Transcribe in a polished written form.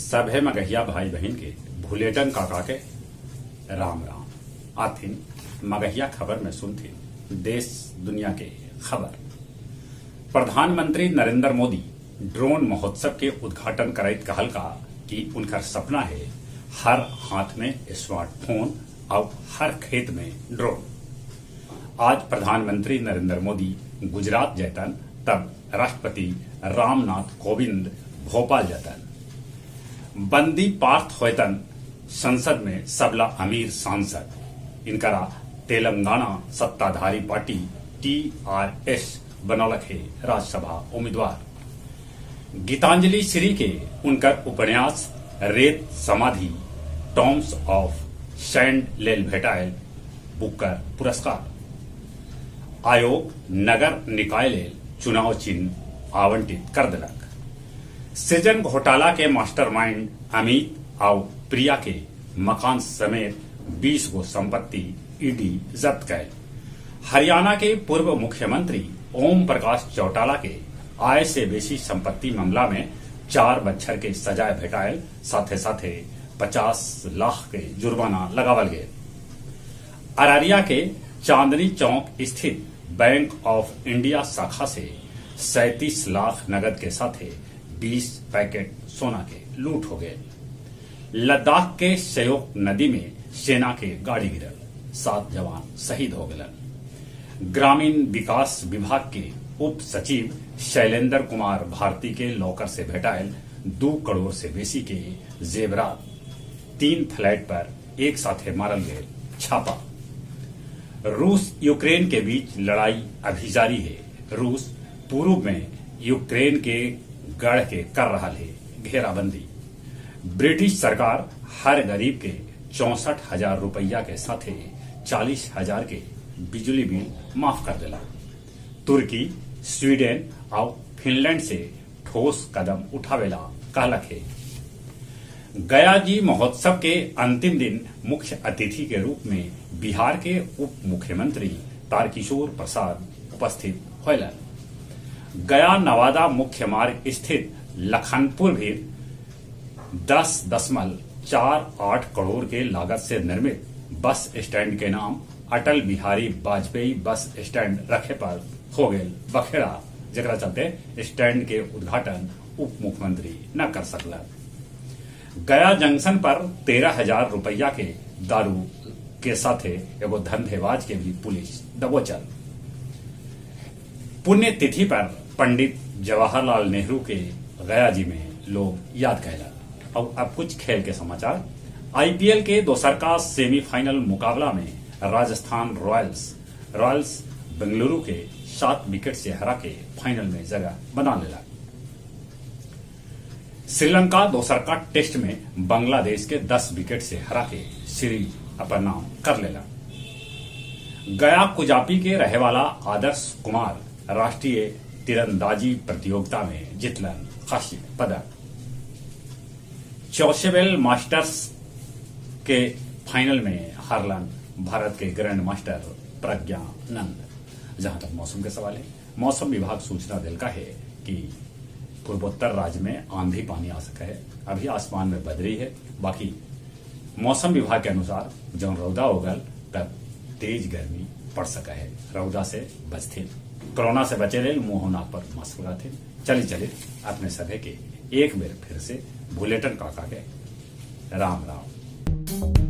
सभे मगहिया भाई बहिन के भुलेटन काका के राम राम। आथिन मगहिया खबर में सुनथिन देश दुनिया के खबर। प्रधानमंत्री नरेंद्र मोदी ड्रोन महोत्सव के उद्घाटन करैत कहलका कि उनकर सपना हे हर हाथ में स्मार्टफोन आउ हर खेत में ड्रोन। आज प्रधानमंत्री नरेंद्र मोदी गुजरात जयतन तब राष्ट्रपति रामनाथ कोविंद भोपाल जतन। बंदी पार्थ होयतन संसद में सबला अमीर सांसद। इनकरा तेलंगाना सत्ताधारी पार्टी टीआरएस बनौलक हे राज्यसभा उम्मीदवार। गीतांजलि श्री के उनकर उपन्यास रेत समाधि टॉम्स ऑफ सैंड लेल भेटायल बुकर पुरस्कार। आयोग नगर निकाय लेल चुनाव चिन्ह आवंटित कर देलक। सृजन घोटाला के मास्टरमाइंड अमित आउ प्रिया के मकान समेत 20 गो संपत्ति ईडी जब्त कैल। हरियाणा के पूर्व मुख्यमंत्री ओम प्रकाश चौटाला के आय से बेसी संपत्ति मामला में 4 बच्छर के सजाय भेटायल, साथे साथे 50 लाख के जुर्माना लगावल गेल। अररिया के चांदनी चौक स्थित बैंक ऑफ इंडिया शाखा से 37 लाख नगद के साथे 20 पैकेट सोना के लूट हो गए। लद्दाख के सयोक नदी में सेना के गाड़ी गिरल, 7 जवान शहीद हो गलन। ग्रामीण विकास विभाग के उप सचिव शैलेंद्र कुमार भारती के लॉकर से भेटायल 2 करोड़ से बेसी के जेवरात। 3 फ्लैट पर एक साथे मारल गए छापा। रूस यूक्रेन के बीच लड़ाई अभी जारी है। रूस पूर्व में यूक्रेन के गढ़ के कर रहा है घेराबंदी। ब्रिटिश सरकार हर गरीब के 64,000 रुपया के साथे 40,000 के बिजली बिल माफ कर देला। तुर्की, स्वीडन और फिनलैंड से ठोस कदम उठावेला कहलक है। गया जी महोत्सव के अंतिम दिन मुख्य अतिथि के रूप में बिहार के उप मुख्यमंत्री तारकिशोर प्रसाद उपस्थित होलन। गया नवादा मुख्य मार्ग स्थित लखनपुर भी 10.48 करोड़ के लागत से निर्मित बस स्टैंड के नाम अटल बिहारी वाजपेयी बस स्टैंड रखे पर हो गए बखेड़ा, जकरा चलते स्टैंड के उद्घाटन उप मुख्यमंत्री न कर सकलन। गया जंक्शन पर 13,000 रुपया के दारू के साथे एगो धंधेबाज के भी पुलिस दबोचल। पुण्यतिथि पर पंडित जवाहरलाल नेहरू के गया जी में लोग याद कैलन। और अब कुछ खेल के समाचार। आईपीएल के दोसर का सेमीफाइनल मुकाबला में राजस्थान रॉयल्स बेंगलुरु के 7 विकेट से हरा के फाइनल में जगह बना लेला। श्रीलंका दोसर का टेस्ट में बांग्लादेश के 10 विकेट से हरा के सीरीज अपन नाम कर लेला। गया कुजापी के रहे वाला आदर्श कुमार राष्ट्रीय तीरंदाजी प्रतियोगिता में जीतलन कांस्य पदक। चौसेबेल मास्टर्स के फाइनल में हारलन भारत के ग्रैंड मास्टर प्रज्ञानंद। जहां तक मौसम के सवाल है, मौसम विभाग सूचना दिलका है कि पूर्वोत्तर राज्य में आंधी पानी आ सका है। अभी आसमान में बदरी है। बाकी मौसम विभाग के अनुसार जब रौदा होगल तब तेज गर्मी पड़ सका है। रौदा से बचते, कोरोना से बचे रहे, मुंह नाक पर मास्क लगाते। चली चले अपने सभे के एक बेर फिर से बुलेटिन काका के राम राम।